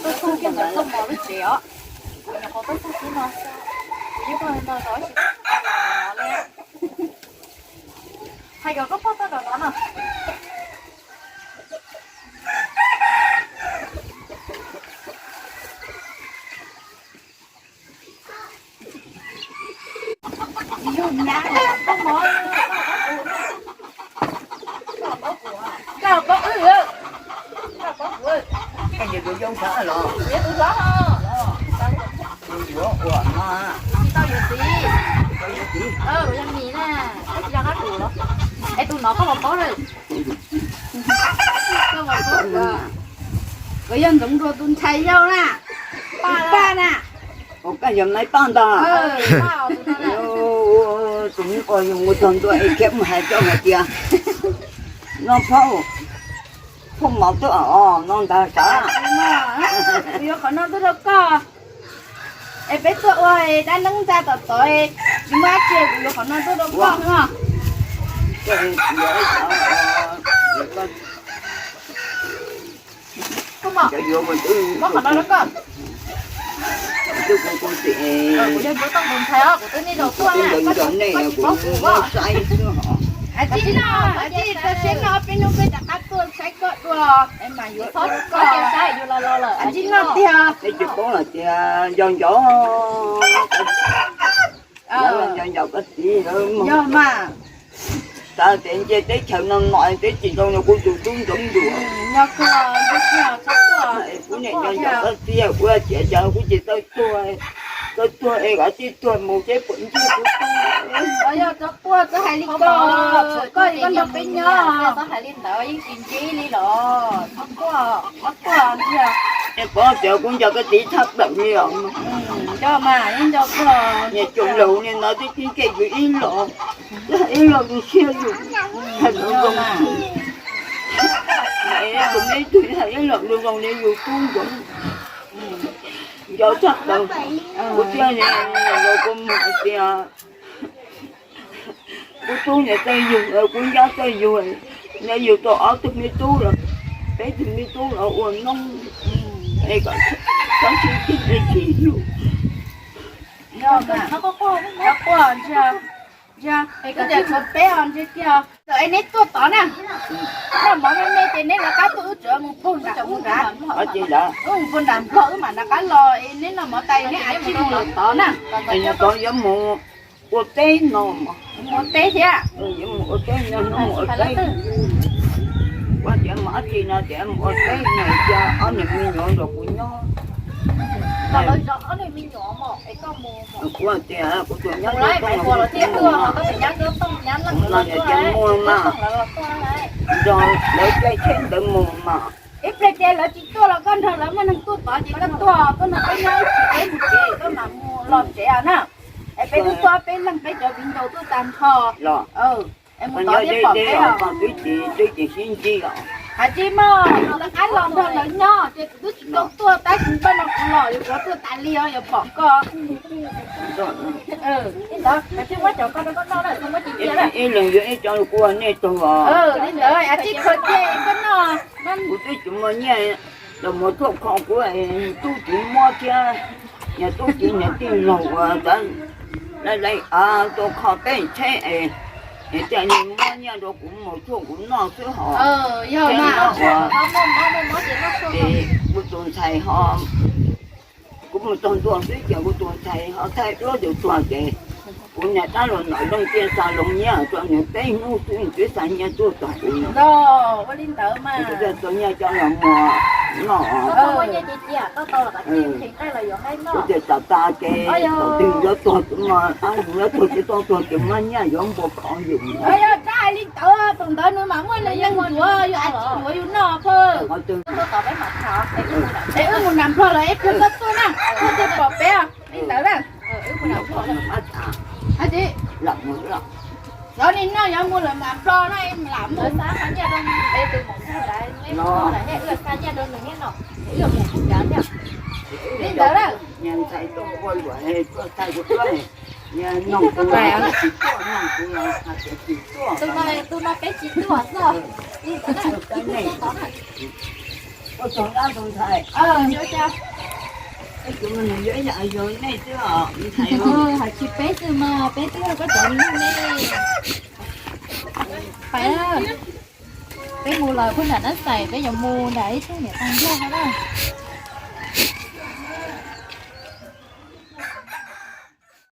Tuaj txog kiag ntawm txoj mov lub tsev os. Kuv nyuam qhuav tuaj txog kiag no xwb, kuv yeej tuaj ntau zaus tab sis kuv tsis tau los mov li. Hais kom koj pog tuaj nram no no. Yug nyab koj mov. Koj paub wb, koj paub kuv. Koj yuav tus zoo tshaj los? Yuav tus hlob ho. Tus yuav ua no. Tsis tau yuav txiv. Tsis tau yuav txiv. Yog mis na, koj tsis yog qab tus los? Es tus no koj puas paub lawm? Koj puas paub? Koj yog ntxoov nrua tus ntxhais yau na. Paj na. Koj yog Maiv Paj ntag. Tus me os yog ua tog ntua es khiav mus hais rau hais tias no phauj, phauj mov tuaj os no ntag sav. Kuv yuav qhov no tuaj rau koj. Es peb tuaj ua dab neeb ntxa tom tod, tsis muaj dab tsi, kuv yuav qhov no tuaj rau koj no. Muab qhov no rau koj. Kuv yog Ntxoov Toj tus ntxhais os, kuv twb niaj zaus tuaj na, koj tsis paub kuv os. Tsis no, tsis tau siab no, peb hnub peb rov qab tuaj saib koj dua. Tsis no tiag. Peb tsis paub hais tias yog Ntxoov, yog Ntxoov koj txiv. Yog mas. Xav tias nce teb chaws no no peb tsis tau nrog kuv tus tub Ntxoov Ntuas. Kuv niam Ntxoov koj txiv, kuv tias cas kuv tsis tau tuag, tau tuag es kav tsij tuag mus seb puas ntsib kuv tub. Yog txhob quaj, txhob hais li ko, koj, koj nrog peb nyob, txhob hais li ntawd yeej tsis ntsib li los. Txhob quaj, txhob quaj ntag. Nej paub tias kuv nco koj txiv tshaj plaws li os. Nco mas, yeej nco koj. Niag Tsuas Laus niag no twb tsis ntsib yus ib los, ib los yus siab yus, hais lus zoo, tus me tug hais ib los lus zoo li yus tub Ntxoov. Nco tshaj plaws. Kuv thiaj li los kua muag hais tias kuv tub niam txawj yug, kuv nyab txawj yug, nws yug tau ob tug me tub los, peb tug me tub los ua noob, es kom txhob sib txig sib hlub. Tsis, es neb tuaj tod na, noj mov me me ces neb lawv qab tuaj, wb tseem mus puag nram, mus nram, wb mus puag nram Nplog wb mam rov qab los, es neb noj mov tas neb a tsij mus lawm tod na. Tod yuav mus ua teb no, mus ua teb thiab, mus ua teb no, mus ua teb. Kuv tias mus dab tsi no tias mus ua teb no, cia ob niag me nyuam nrog kuv nyob. Kuv tias kuv tus nyab tuaj toj los kuv mus no, kuv no niam cia muag mas, nrog lawv caij tsheb ntawd mus mas. Ib pliag ces lawv tsis tuaj los koj nrog lawv muaj neeg tuaj tod ces koj tuaj, koj nrog peb nyob ib chim peb mus tsev, koj mam mus los tsev na. Es peb twb tuaj peb leeg peb cov viv ncaus tuaj tag nrho. Es mus tod thiaj pom peb os. Twb tsis, twb tsis sib ntsib os. Hais tsis mog, lawv qab los nrog lawv nyob ces kuv twb tsis tau tuaj, tab sis npaj no kuv los yuav tuaj tas li os, yuav pom koj. Ib leeg yuav ib co kua nej tug os. Li ntawd a tsis khaws cia koj noj. Kuv twb tsis muaj nyiaj. Los mus tuaj kho kuv es tub txiv muab thiab, niag tub txiv niag tij laug uas lawv lawv tuaj kho peb tsheb es, es thiaj li muab nyiaj rau kuv mus tshuaj kuv noj xwb hos. Thiab no uas es kuv tus ntxhais ho, kuv mus txog ntua xwb ces kuv tus ntxhais ho thaij duab tus tuag ces kuv niag dab laug Nom Leej thiaj xa loo nyiaj rau nws peb hnub xwb nws twb xa nyiaj tuaj txog kuv no. Kuv thiaj tau nyiaj coj los mus noj. Kuv tias tam tas ces thaum twg yuav tuag kuv mas, yuav tuag ces tau tuag ces muab nyiaj yuav npua khov yus. Li ntawd tus ntawd nws mam muaj nws yeej yuav, yuav dab tsi yuav yus noj pab. Wb mus nram Nplog los ib pliag koj tuaj na, koj thiaj pom peb li ntawd na. Xyov li no yuav mus lawm nram Nplog no lam mus. Li ntawd na. Tus no peb tsis tuaj xwb. Li ntawd na. Hais tsis peb xwb mas peb twb yog koj cov neeg ne. Pais, peb mus lawm puag nram Nab Xais, peb yuav mus nram ib tug niam tais Nplog no na.